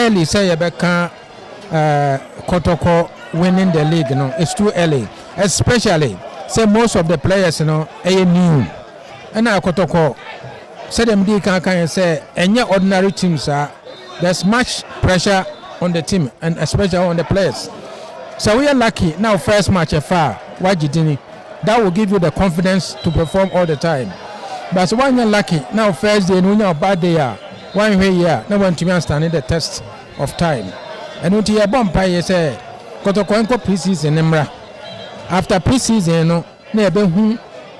Early sɛ yɛbɛka Kɔtɔkɔ winning the league no, it's too early, especially sɛ most of the players no ɛyɛ new. Ɛna Kɔtɔkɔ, sɛdeɛ mede kan yɛ sɛ ɛnyɛ ordinary team saa. There's much pressure on the team and especially on the players. So we are lucky now, first match ɛfa a wagye dini, that will give you the confidence to perform all the time. But so when you're lucky now, first day no, wonya bad day a, wanhwɛ yie a, na wantumi anstand the test of time. Ɛno nti yɛbɔ mpaeɛ sɛ Kɔtɔkɔ nkɔ pre-season ne mmra. After pre-season no na yɛbɛhu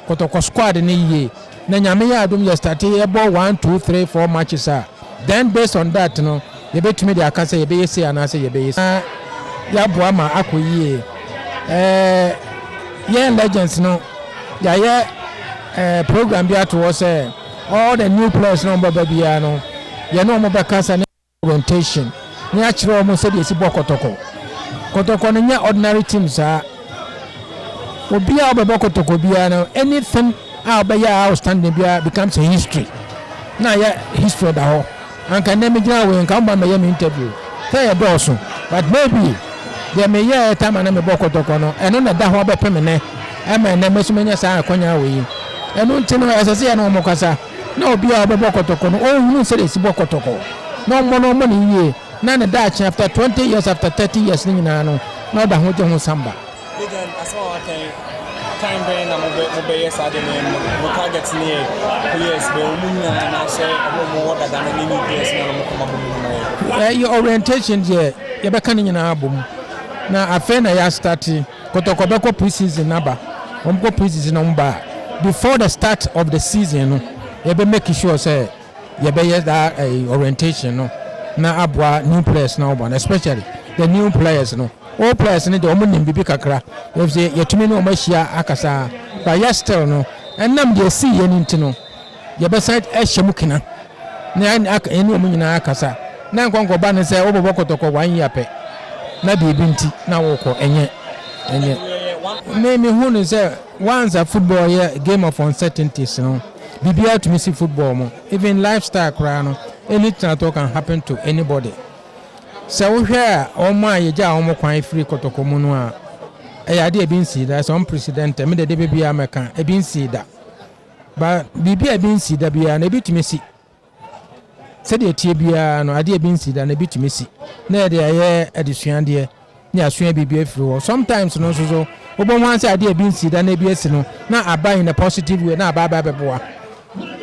Kɔtɔkɔ squad ne yie. Na Nyame yɛ adom, yɛ start yɛbɔ one, two, three, four matches a, then based on that no, yɛbɛtumi de aka sɛ yɛbɛyɛ sei anaasɛ yɛbɛyɛ sei. Na yɛaboa ma akɔ yie. Yɛn legends no, yɛayɛ program bi ato hɔ sɛ all the new players na wɔn bɛba biara no, yɛne wɔn bɛkasa ne orientation ne akyerɛ wɔn sɛdeɛ esi bɔ Kɔtɔkɔ. Kɔtɔkɔ no nyɛ ordinary team saa. Obiara a ɔbɛbɔ Kɔtɔkɔ biara no, anything a ɔbɛyɛ a outstanding biara becomes a history, na yɛ history da hɔ. Anka nnɛ mi gyina wɔ nka mbɔ mɛyɛ mi interview sɛ yɛ dɔɔso, but maybe deɛ meyɛ time a na mebɔ Kɔtɔkɔ no, ɛno na da hɔ bɛpem nnɛ ɛma ɛnɛ mɛso menya saa akɔnya wɔ yi. Ɛno nti no, ɛsɛ sɛ yɛne wɔn kasa na obiara a ɔbɛbɔ Kɔtɔkɔ no, ɔnhunu sɛdeɛ esi bɔ Kɔtɔkɔ na ɔmmɔ no, ɔmmɔ ne yie, na ne daakye, after 20 years, after 30 years ne nyinaa no, na ɔda ho gye ho samba. Legend, asɛm a waka yi, time bɛn na mobɛyɛ saa de no? Mo target ne yɛ players bɛn ɔmu nyinaa, anaasɛ ɔmo mo wɔ dada no ne new players na mo kɔma bɔ mu no yɛ? Ɛyɛ orientation deɛ, yɛbɛka ne nyinaa bɔ mu. Na afei na yɛastart. Kɔtɔkɔ bɛkɔ pre-season naba, wɔn kɔ pre-season na wɔn ba a, before the start of the season no, yɛbɛ make sure sɛ yɛbɛyɛ that orientation no na aboa new players na ɔbɔ no, especially the new players no. Old players no deɛ, wɔn nim bibi kakra efisɛ yɛtumi ne wɔn ahyia akasa, but yɛ still no, ɛnam deɛ esi yɛ no nti no, yɛbɛsa ɛhyɛ mu kena na yɛne wɔn nyinaa akasa na nkɔnkɔba ne sɛ wobɛbɔ Kɔtɔkɔ one year pɛ na biribi nti na wokɔ. Ɛnyɛ me hu ne sɛ once a football yɛ game of uncertainties no, biribiara tumi si football mu. Even lifestyle koraa no, anything at all can happen to anybody. Sɛ wohwɛ a, wɔn a yɛgya a wɔn kwan firi Kɔtɔkɔ mu no a, ɛyɛ adeɛ ebi nsi da. Sɛ unprecedented, me de de baabi a mɛka ebi nsi da, ba biribi a ebi nsi da biara na ebi tumi si. Sɛdeɛ tie biara no, adeɛ ebi nsi da na ebi tumi si, na yɛde ayɛ adesuadeɛ ne asua biribi afiri hɔ. Sometimes no nso so, wobɔ ho sɛ adeɛ ebi nsi da na ebi asi no, na aba in a positive way na aba abɛboa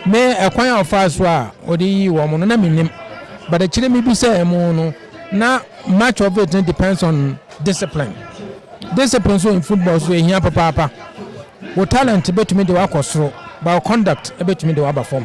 me. Ɛkwan a ɔfa so a ɔde yi wɔn no na menim, but akyire mi bi sɛ ɛmu no, na much of it no depends on discipline. Discipline so in football so ehia papaapa. Wo talent bɛtumi de wakɔ soro, but wo conduct bɛtumi de waba fam.